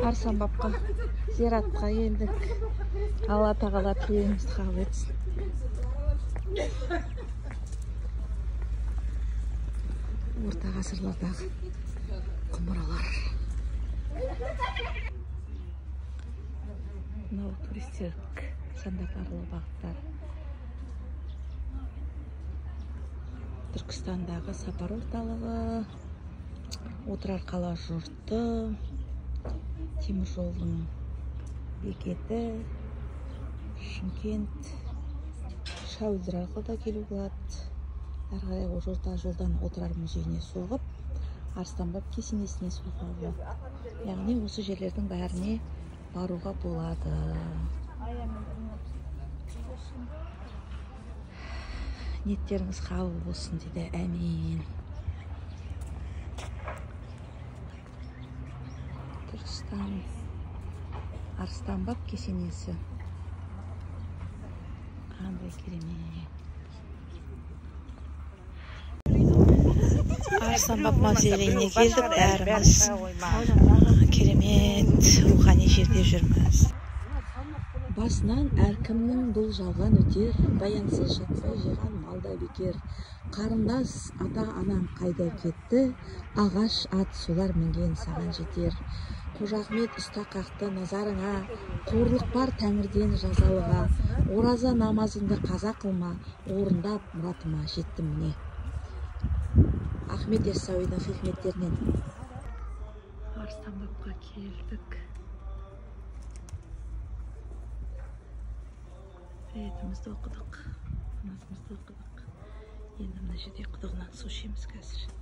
Арыстанбапқа, зиратқа келдік. Алла тағала тілегімізді қабыл етсін. Орта ғасырлардағы құмыралар. Мынау туристік нысандарды аралау бағыттары. Түркістандағы сапар орталығы, Отырар қала жұрты, темір жолдың бекеті, Шымкент, Шәуілдір арқылы да келуге болады. Әрі қарай орта жолдан Отырар музейіне соғып, Арыстанбап кесенесіне соғуға болады. Яғни осы жерлердің бәріне баруға болады. Ниеттеріңіз қабыл болсын дейді. Әмин. Түркістан Арыстанбап кесенесі. Қандай керемет. Арыстанбап мавзолейіне келдік бәріміз. Керемет рухани жерде жүрміз. Басынан әркімнің бұл жалған өтер, баянсыз жатса жиған малда бекер. Қарындас ата-анаң қайда кетті, ағаш ат солар мінген саған жетер. Қожа Ахмет ұста қақты назарыңа, қорлық бар тәңірден жазалыға. Ораза намазыңды қаза қылма, орындап мұратыма жеттім міне. Ахмет Яссауидің хикметтерінен. Арыстанбапқа келдік. Аятымызды оқыдық, намазымызды оқыдық. Енді мына жерде құдығынан су ішеміз қазір.